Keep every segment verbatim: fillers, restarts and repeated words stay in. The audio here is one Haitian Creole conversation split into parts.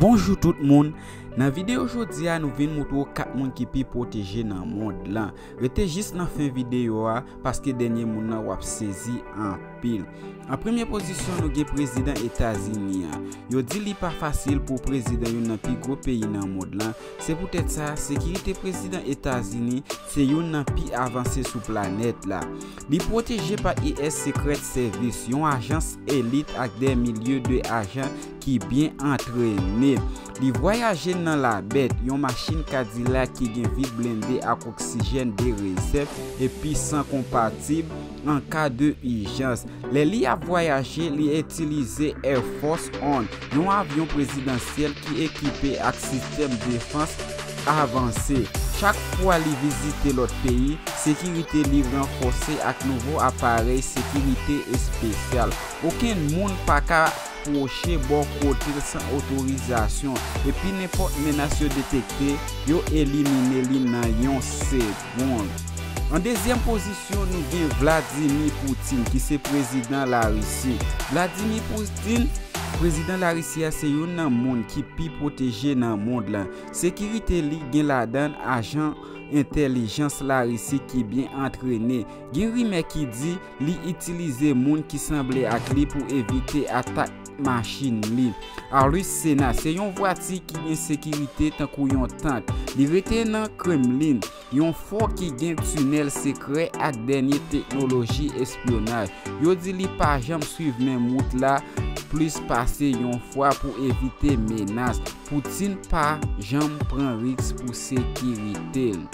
Bonjou tout moun. Nan videyo jodi a, nou vin moutre w kat moun ki pi pwoteje nan mond lan. Rete jis nan fen videyo a, paske dènye moun nan w ap sezi anpil. An premye pozisyon, nou gen prezidan Etazini an. Yo di li pa fasil pou prezidan youn nan pi gwo peyi nan mond lan. Se poutèt sa, sekirite prezidan Etazini se youn nan pi avanse sou planèt la. Li pwoteje pa U S Secret Service, yon ajans elit ak de milye de ajan ki byen antrene. Li vwayaje nan Labèt, yon machin Kadilak ki gen vit blende ak oksijèn de rezèv epi san konpatib an ka de ijans. Lè li ap vwayaje, li itilize Air Force One, yon avyon prezidansyèl ki ekipe ak sistèm defans avanse. Chak fwa li vizite lòt peyi, sekirite li ranfòse ak nouvo aparèy sekirite espesyal. Okenn moun pa ka pwoche bò kote l san otorizasyon, epi nenpòt menas yo detekte, yo elimine li nan yon segonn. An dezyèm pozisyon, nou gen Vladimir Putin, ki se prezidan Larisi. Vladimir Putin, prezidan Larisi a, se youn nan moun ki pi pwoteje nan mond lan. Sekirite li gen ladan l ajan entèlijans Larisi ki byen antrene. Gen rimè ki di li itilize moun ki sanble ak li pou evite atak machin li. Arlus Sena se yon vwati ki gen sekirite tankou yon tank. Li rete nan Kremlin, yon fò ki gen tinèl sekrè ak dènye teknoloji espyonaj. Yo di li pa janm swiv menm wout la plis pase yon fwa pou evite menas. Putin pa janm pran risk pou sekirite l.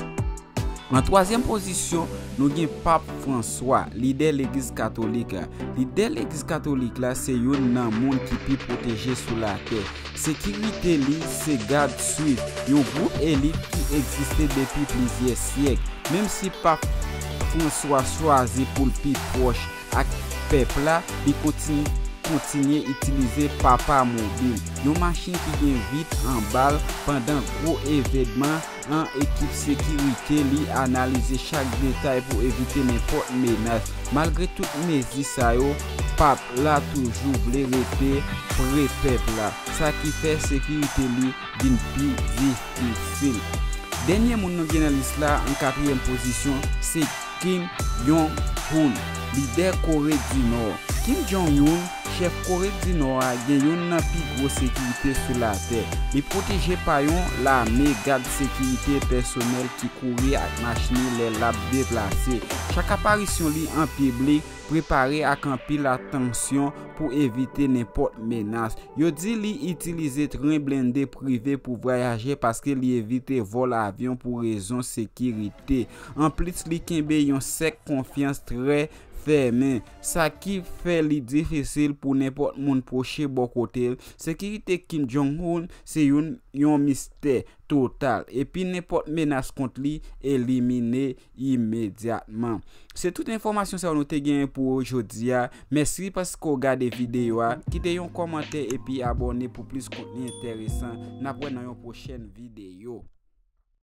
Nan twazyèm pozisyon, nou gen Pap Franswa, lidè Legliz Katolik la. Lidè Legliz Katolik la se youn nan moun ki pi pwoteje sou latè. Sekirite li se Guard Swift, yon gwoup elit ki egziste depi plizyè syèk. Menm si Pap Franswa chwazi pou l pi pwòch ak pèp la, li kontin-, kontinye itilize Papa Mobil, yon machin ki gen vit anba l pandan gwo evènman an. Ekip sekirite li analize chak detay pou evite nenpòt menas. Malgre tout mezi sa yo, Pap la toujou vle rete pre pèp la, sa ki fè sekirite li vin pi difisil. Dènye moun nou gen nan lis la, an katriyèm pozisyon, se Kim Jong-un, lidè Kore di Nò. Kim Jong-un, chèf Kore di Nò a, gen youn nan pi gwo sekirite sou latè. Li pwoteje pa yon lame gad sekirite pèsonèl ki kouri ak machin li lè l ap deplase. Chak aparisyon li an piblik prepare ak anpil atansyon pou evite nenpòt menas. Yo di li itilize tren blende prive pou vwayaje paske li evite vòl avyon pou rezon sekirite. Anplis, li kenbe yon sèk konfyans trè fèmen, sa ki fè li difisil pou nenpòt moun pwoche bò kote l. Sekirite Kim Jong-un se youn, yon mistè total, epi nenpòt menas kont li elimine imedyatman. Se tout enfòmasyon sa yo nou te genyen pou ou jodi a. Mèsi paske w gade videyo a. Kite yon kòmantè epi abòne pou plis kontni enteresan. N ap wè nan yon pwochèn videyo.